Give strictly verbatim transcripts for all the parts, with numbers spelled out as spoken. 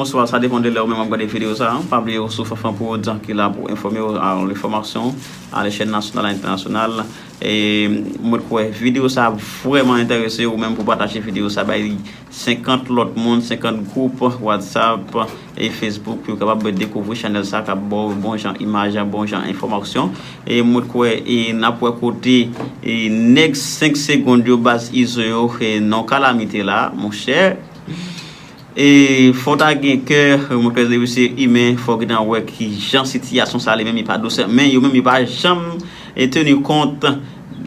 Bonswa, sa depann de lè ou menm w ap gade videyo sa a. Pa bliye w sou Fanfan Prod ki la pou enfòme w a lenfòmasyon a lechèl nasyonal, entènasyonal. E mwen kwè videyo sa a vrèman enterese ou menm pou pataje videyo sa a bay senkant lòt moun, senkant gwoup WhatsApp e Facebook pou yo kapab dekouvri chanèl sa a k ap ba w bon jan imaj, bon jan enfòmasyon. E mwen kwè e n ap wè kote e nèg senk segonn yo, baz Izo yo, e non kalamite la, monchè. E fò w ta gen kè, mwen kwè se imen, fò w gentan wè ki jan sitiyasyon sa li menm li pa dous, men yo menm yo pa janm e teni kont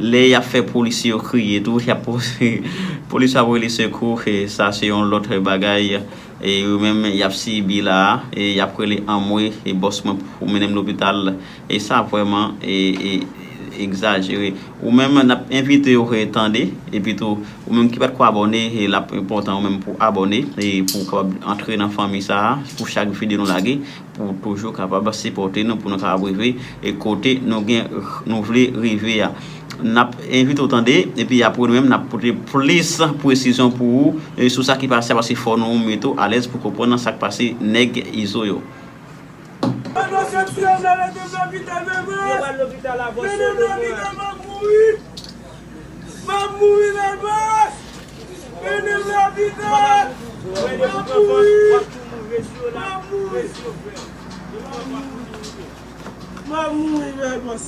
lè y ap fè polisye yo kriye tou, y ap polisye ap rele sekou, e sa se yon lòt bagay. E yo menm y ap sibi la, e y ap rele anmwe, e bòs mwen pou mennen m lopital. E sa vrèman e, e egzajere. Ou menm n ap envite w e tande, epi tou ou menm ki pa t ko abòne, e l ap enpòtan ou menm pou abòne e pou w kapab antre nan fanmi sa a pou chak videyo nou lage, pou w toujou kapab sipòte nou, pou nou kapab rive e kote nou gen, nou vle rive a. N ap envite w tande, epi apre nou menm n ap pote plis presizyon pou ou e sou sa ki pase a, paske fò nou mete w alèz pou konprann sa k pase nèg Izo yo. Yo pral lopital avans yo, yo pral. M ap mouri, m ap mouri, Bèlbòs. Mennen m lopital. M ap mouri. M ap mouri. M ap mouri, Bèlbòs.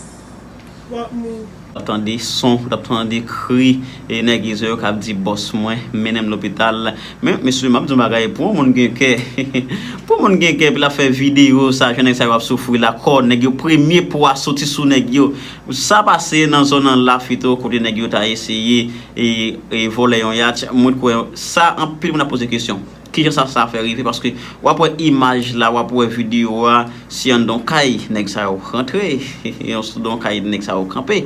M ap mouri. W ap tande son, w ap tande kri e nèg Izo yo k ap di, "Bòs mwen, mennen m lopital." Men, mesye, m ap di yon bagay, pou yon moun gen kè, pou yon moun gen kè, epi l ap fè videyo sa, jan nèg sa yo ap soufri la, kò nèg yo premye po a soti sou nèg yo. Sa pase nan zòn nan Lafito, kote nèg yo ta eseye e, e vòlè yon yatch. Mwen kwè sa, anpil moun ap poze kesyon. Kijan sa, sa fè rive? Paske w ap wè imaj la, w ap wè videyo a, se anndan yon kay nèg sa yo rantre, se anndan yon kay nèg sa yo kanpe.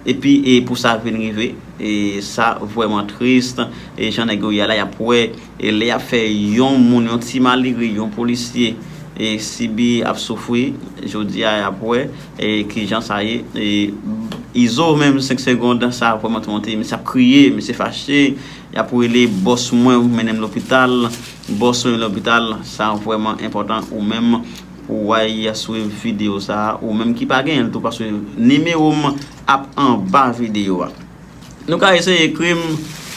Epi e pou sa vin rive, e sa vrèman tris, e jan nèg yo ye a la, y ap wè, e lè y ap fè yon moun, yon ti malere, yon polisye, e sibi, ap soufri, jodi a, y ap wè, e kijan sa ye, e Izo menm, senk segonn, sa vrèman tonte, misye ap kriye, misye fache, y ap rele, "Bòs mwen, mennen m lopital, bòs mwen, lopital." Sa vrèman enpòtan, ou menm, pou w al swiv videyo sa a, ou menm ki pa genyen l tou, paske nimewo m ap anba videyo a. Nou ka eseye ekri m,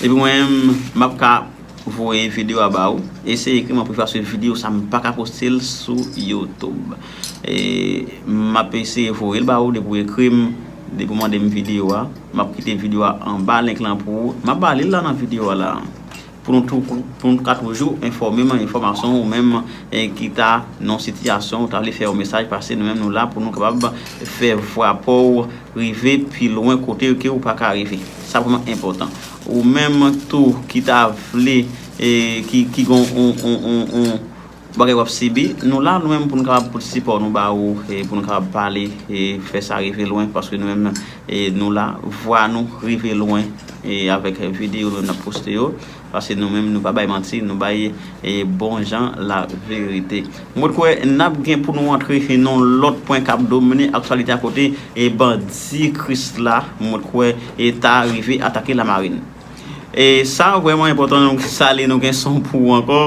epi mwen menm, m ap ka voye videyo a ba ou. Eseye ekri m an prive, paske videyo sa, m pa ka poste l sou YouTube. E m ap eseye voye l ba ou, depi w ekri m, depi w mande m videyo a, m ap kite videyo a anba link lan pou ou. M ap ba li l la nan videyo a la. Pou nou tou, pou, pou nou ka toujou enfòme m, enfòmasyon ou menm, e, ki ta nan sitiyasyon ou ta vle fè yon mesaj pase, nou menm nou la pou nou kapab fè vwa pa w rive pi lwen kote ke ou pa ka rive. Sa vrèman enpòtan. Ou menm tou ki ta vle, e, ki, ki gon on, on, on, on bagay w ap sibi, nou la nou menm pou nou kapab pote sipò nou ba ou, e, pou nou kapab pale, e, fè sa rive lwen, paske nou menm, e, nou la, vwa nou rive lwen, e, avèk videyo nou n ap poste yo. Paske nou menm, nou pa bay manti, nou bay, e, bon jan laverite. Mwen kwè n ap gen pou nou antre nan lòt pwen k ap domine aktyalite a kote, e, bandi Krisla, mwen kwè, e, ta rive atake Lamarin. E sa vrèman enpòtan, nou salye, nou gen son pou ou ankò.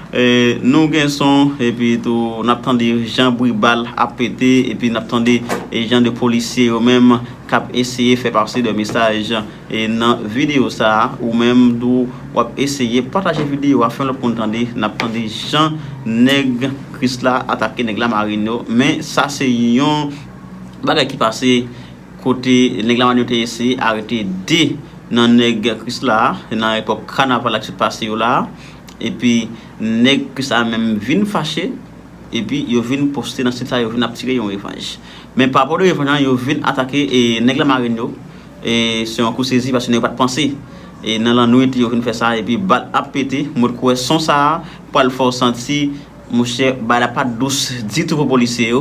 E, nou gen son, epi tou, n ap tande jan bri bal ap pete, epi n ap tande, e, jan de polisye yo menm k ap eseye fè pase de mesaj, e, nan videyo sa a, ou menm tou, w ap eseye pataje videyo a, fè lòt moun tande, n ap tande jan nèg Krisla atake nèg Lamarin yo, men sa se yon bagay ki pase kote nèg Lamarin yo te eseye arete de nan nèg Krisla a, nan epòk kanaval ak sot pase yo la a, epi nèg Krisla menm vin fache, epi yo vin poste nan sit sa, yo vin ap tire yon revanj. Men pa rapò de revanj lan, yo vin atake, e, nèg Lamarin yo, e, se yon kou sezi, paske nèg yo pa t panse. E nan lannwit, yo vin fè sa, epi bal ap pete, mwen kwè son sa a pral fè w santi, monchè, bal la pa t dous ditou pou polisye yo.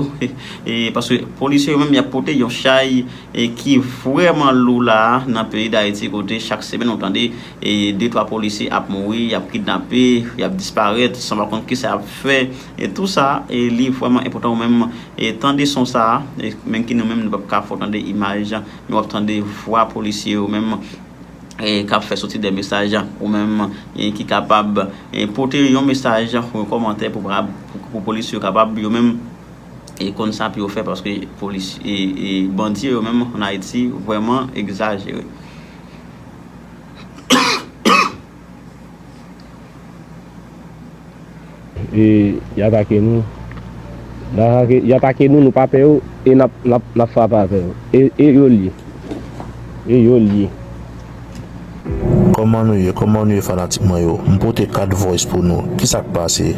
E, paske polisye yo menm, y ap pote yon chay, e, ki vrèman lou la a, nan peyi Dayiti, kote chak semèn ou tande, e, de twa polisye ap mouri, y ap kidnape, y ap disparèt, san pa konn kisa y ap fè. E tou sa, e, li vrèman enpòtan ou menm, e, tande son sa a, e, menm ki nou menm, nou p ap ka fè w tande imaj, men w ap tande vwa polisye yo menm, e, k ap fè soti de mesaj, ou menm, e, ki kapab, e, pote yon mesaj ou yon kòmantè pou, pou, pou polis yo kapab yo menm, e, konn sa pou yo fè, paske polis, e, e, bandi yo menm ann Ayiti vrèman egzajere. E y atake nou. Y atake, y atake nou, nou pa pè yo, e n ap, n ap, n ap frape avè yo. E, e yo l ye. E yo l ye. Kòman nou ye? Kòman nou ye, fanatik mwen yo? M pote kat voice pou nou. Kisa k pase?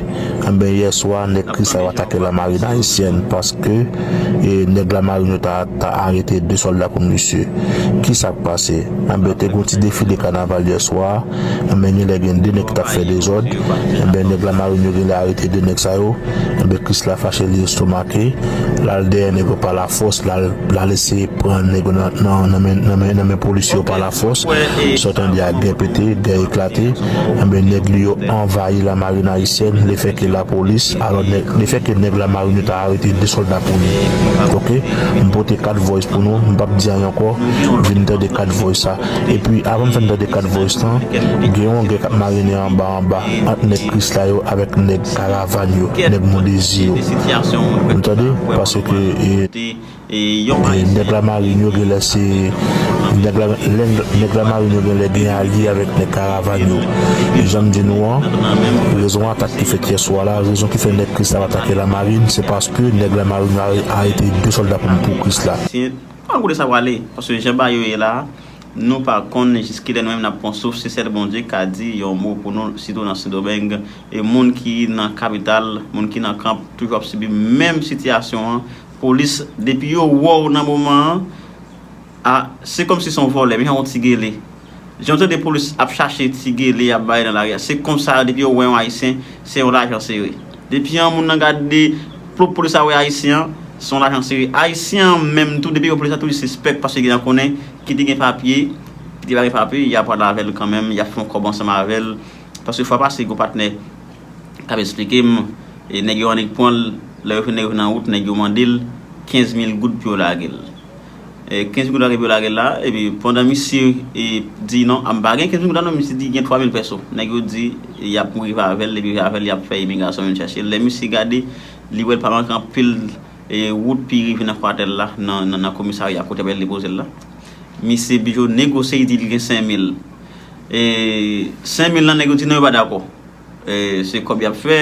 Enben, yè swa, nèg Krisla yo atake la marine haïtienne paske e, nèg la marine yo ta, ta arete de sòlda pou misye. Kisa k pase? Enben, te gen yon ti defile kanaval yè swa. Enben, genlè gen de nèg ki t ap fè dezòd. Enben, nèg la marine yo genlè arete de nèg sa yo. Enben, Krisla fache, li estomake. L al dèyè nèg yo pa lafòs, l al, l al eseye pran nèg yo nan, nan, nan men, nan men, nan men polis yo pa lafòs. Sa w tande a, gè pete, gè eklate. Enben, nèg li yo anvayi la marine haïtienne, lefètke lapolis, alò, nèg, lefètke nèg la marine yo ta arete de sòlda pou li. Oke? M pote kat voice pou nou, m p ap di anyen ankò, vin tande kat voice sa. Epi, avan m fè n tande kat voice lan, gen yon gè k ap marinen anba anba ant nèg Krisla yo avèk nèg Karavàn yo, nèg Mondezi yo. Ou tande? Paske, e, e, nèg la marine yo genlè se, nèg la, nèg la marine yo genlè gen alye avèk nèg Karavàn yo. Jan m di nou an, rezon atak ki fèt yè swa la, rezon ki fè nèg Krisla atake la marine, se paske nèg la marine yo are-, arete de sòlda pou, pou Krisla. An kote sa prale, paske jan bagay yo ye la, nou pa konn jiskilè nou menm n ap pran souf, se sèl Bondye k ka di yon mo pou nou, sitou nan Sendomeng. E moun ki nan kapital, moun ki nan kanp, toujou ap sibi menm sitiyasyon an. Polis, depi yo wè w nan moman an, a, se kòmsi se yon vòlè, men yon ti gele. Jan w tande polis ap chache ti gele y ap bay nan lari a, se konsa depi yo wè yon ayisyen, se yon lajan sere. Depi yon moun nan gade, pou polis la wè ayisyen an, se yon lajan sere. Ayisyen an menm tou, depi yo polis la tou li sispèk paske gen nan konnen ki te gen papye, ki te pa gen papye, y ap pale avè l kanmenm, y ap fè yon kòb ansanm avè l. Paske fwa pase, gen yon patnè k ap esplike m, e nèg yo annik pran l, lè yo fin, nèg yo fin nan wout, nèg yo mande l kenz mil goud pou yo lage l. E kenz mil goud lage pou yo lage l la, epi pandan misye e di non, a m pa gen kenz mil goud la non, misye di gen twa mil pèso. Nèg yo di y ap rive avè l, epi avè l y ap fè imigrasyon vin chèche l. Lè misye gade, li wè l pa manke anpil e wout pi rive nan kwatè l la, nan, nan, nan komisarya kote y ap depoze l la. Misye bijo negosye, li di l gen senk mil. E senk mil lan, nèg yo di non, yo pa dakò. E, se kòb y ap fè.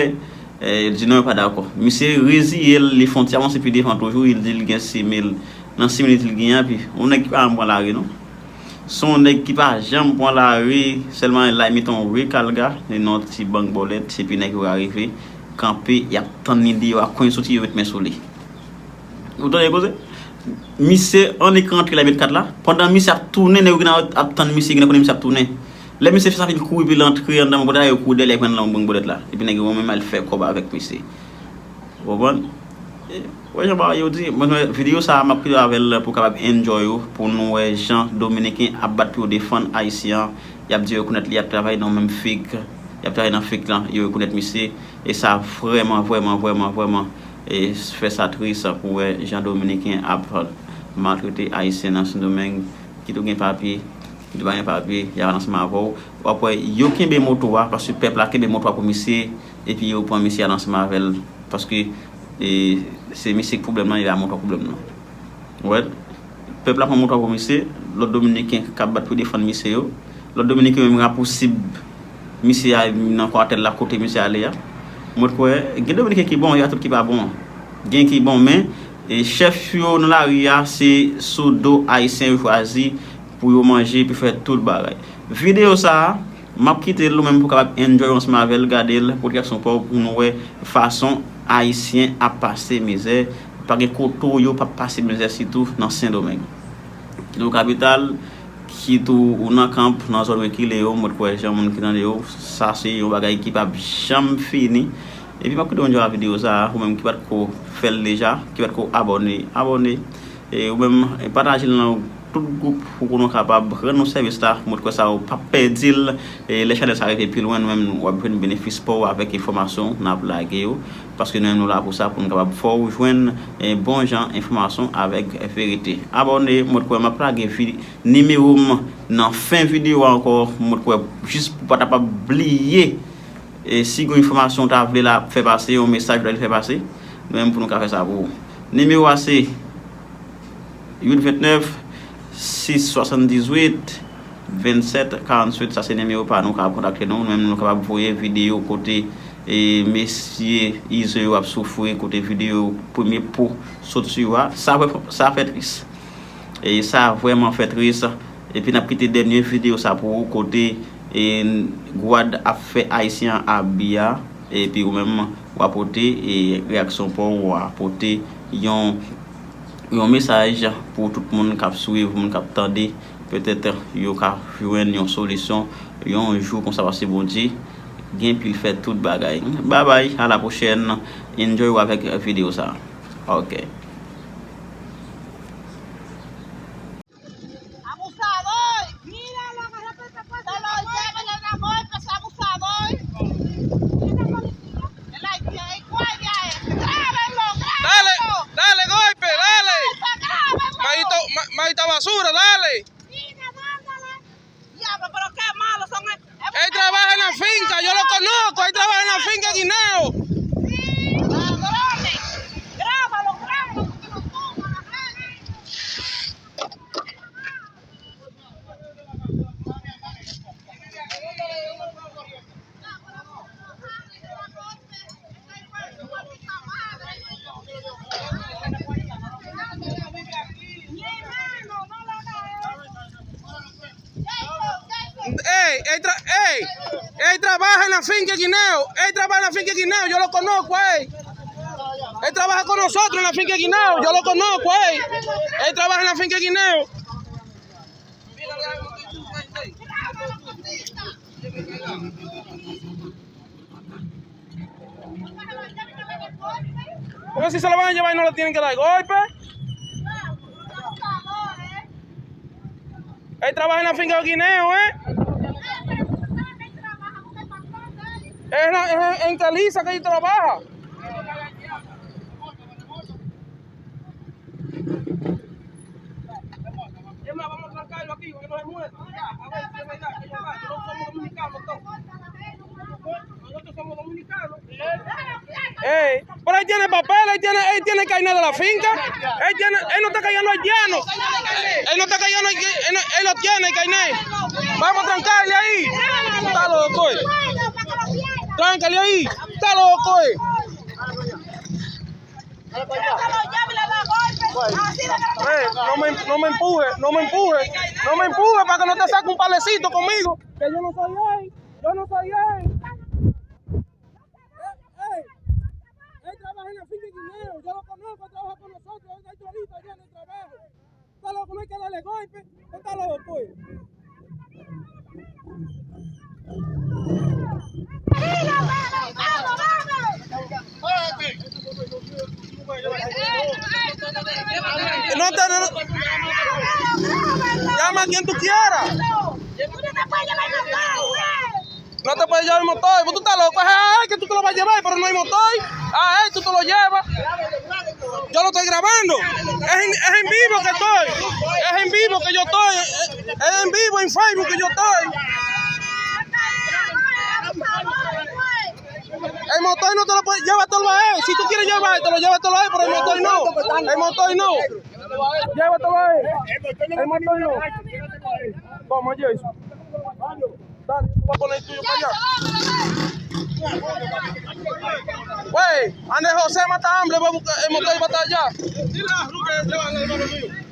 E, li di non, yo pa dakò. Misye reziye l, li fè yon ti avanse pi devan toujou, li di l gen sis mil. Nan sis mil li di l gen an, epi yon nèg ki pa janm pran lari non. Se yon nèg ki pa janm pran lari, sèlman la li mete yon rekalga, li nan yon ti bank bòlèt, epi nèg yo ka rive, kanpe, y ap tann li deyò a, kon l soti, yo met men sou li. Ou tande koze? Misye annik rantre la, met kat la. Pandan misye ap tounen, nèg yo gentan ap tann misye, gentan konnen misye ap tounen. Lè misye fè sa, fin kouri, epi l antre anndan bank bòlèt la, yo kouri dèyè l, pran l nan bank bòlèt la. Epi nèg yo menm al fè kòb avèk misye. Ou konprann? E, wè jan bagay yo di, mwen, mwen, videyo sa a, m ap kite w avè l pou w kapab enjoy ou, pou nou wè jan Dominiken ap bat pou yo defann Ayisyen an. Y ap di yo rekonèt li, y ap travay nan menm fik, y ap travay nan fik lan, yo rekonèt misye. E sa vrèman, vrèman, vrèman, vrèman, e fè sa tris pou wè jan Dominiken ap maltrete Ayisyen nan Sendomeng, kit ou gen papye, kit ou pa gen papye, y ap al ansanm avè w. W ap wè, yo kenbe moto a, paske pèp la kenbe moto a pou misye, epi yo pran misye al ansanm avè l, paske, e, se misye k pwoblèm lan, e pa moto a k pwoblèm lan. Ou wè, pèp la pran moto a pou misye, lòt Dominiken k ap bat pou defann misye yo. Lòt Dominiken menm rapousib misye a nan kwatè l la kote misye ale a. Mwen kwè, gen Dominiken ki bon, y a tout ki pa bon. Gen ki bon, men, e, chèf yo nan lari a, se sou do Ayisyen yo chwazi pou yo manje, pou fè tout bagay. Videyo sa a, m ap kite l ou menm pou w kapab enjoy ansanm avè l, gade l, pou l kè sou pa w, pou nou wè fason Ayisyen ap pase mizè. Pa gen kote w yo p ap pase mizè, sitou nan Sendomeng. Kit ou kapital, kit ou, ou nan kanp, nan zòn rekile yo, mwen kwè jan moun ki tande yo, sa se yon bagay ki p ap janm fini. Epi m ap kite w enjoy videyo sa a, ou menm ki pa t ko fè l deja, ki pa t ko abòne, abòne. E ou menm, e pataje l nan Tout gwoup pou nou kapab rann nou sèvis la, mwen kwè sa ou p ap pèdi l. E lè chanèl sa rive pi lwen, nou menm w ap jwenn benefis pa w avèk enfòmasyon n ap lage yo. Paske nou menm nou la pou sa, pou nou kapab fè w jwenn, e, bon jan enfòmasyon avèk verite. Abòne, mwen kwè m ap lage vi-, nimewo m nan fen videyo a ankò. Mwen kwè jis pou w pa ta p ap bliye, e, si gen enfòmasyon w ta vle la fè pase, yon mesaj w ta vle fè pase, nou menm pou nou ka fè sa pou ou. Nimewo a se uit vennèf, sis swasanndizuit, vennsèt karantuit, sa se nimewo pa nou, ka kontakte nou. Nou menm nou kapab voye videyo kote, e, mesye Izo yo ap soufri, kote videyo premye po sot sou yo a. Sa vre, sa fè tris. E sa vrèman fè tris. Epi n ap kite dènye videyo sa pou ou kote, e, Gwad ap fè Ayisyen an abi a. Epi ou menm w a pote, e, reyaksyon pa w, w a pote yon yon mesaj pou tout moun k ap swiv, moun k ap tande. Petèt yo ka jwenn yon solisyon yon jou konsa, paske Bondye gen pou l fè tout bagay. Babay, a la pwochèn. Enjoy w avèk videyo sa. Ok. Abusador. Mira, lo agarró por esa puerta. Se lo lleven en la golpe, ese abusador. El haitiano, el guardia ese. Grábenlo, grábenlo. Dale, dale, golpe, dale. Grábenlo. Maldito, ma-, maldita basura, dale. Mira, mándale. Diablo, pero qué malos son. Él trabaja en la finca, yo lo conozco, él trabaja en la finca de Guineo. Ladrones. Grábalo, grábalo, porque lo toman, ladrones. Ey, él tra-, ey, él trabaja en la finca de Guineo. Él trabaja en la finca de Guineo. Yo lo conozco a él. Él trabaja con nosotros en la finca de Guineo. Yo lo conozco a él. Él trabaja en la finca de Guineo. Porque si se lo van a llevar y no le tienen que dar golpe. Él trabaja en la finca de Guineo, ¿eh? Es en, es en, en Caliza que él trabaja. Es más, vamos a trancarlo aquí, para que no se mueva. Ya, a ver si es verdad que ellos van. Nosotros somos dominicanos, todos. Nosotros somos dominicanos. Ey, pero él tiene papel, él tiene, él tiene carnet de la finca. Él tiene, él no está cayendo haitiano. Él no está cayendo, él, no- él lo tiene, el carnet. Vamos a trancarle ahí. Está loco, eh. Tráncale ahí. Está loco, eh. Eh, no me, no me empuje, no me empuje, no me empuje para que no te saque un palecito conmigo. Que yo no soy él, yo no soy él. Eh, eh, él trabaja en la finca de Guineo, yo lo conozco, trabaja con nosotros, él es solito allá en el trabajo. Está loco, no hay que darle golpe, está loco, eh. No te, no, llama a quien tú quieras. No te puedes llevar el motor, pues tú estás loco. Es a él que tú te lo vas a llevar, pero no hay motor. A él tú te lo llevas. Yo lo estoy grabando. Es en, es en vivo que estoy. Es en vivo que yo estoy. Es, es en vivo en Facebook que yo estoy. El motor no te lo puedes, llévatelo a él. Si tú quieres llevártelo, llévatelo a él, pero el motor no. El motor no. Llévatelo a él. El motor no. Vamos, Jason. Dale, tú vas a poner el tuyo para allá. Wey, ande José mata hambre, va a buscar el motor y va a estar allá. Dile a Rubén, llévalo, hermano mío.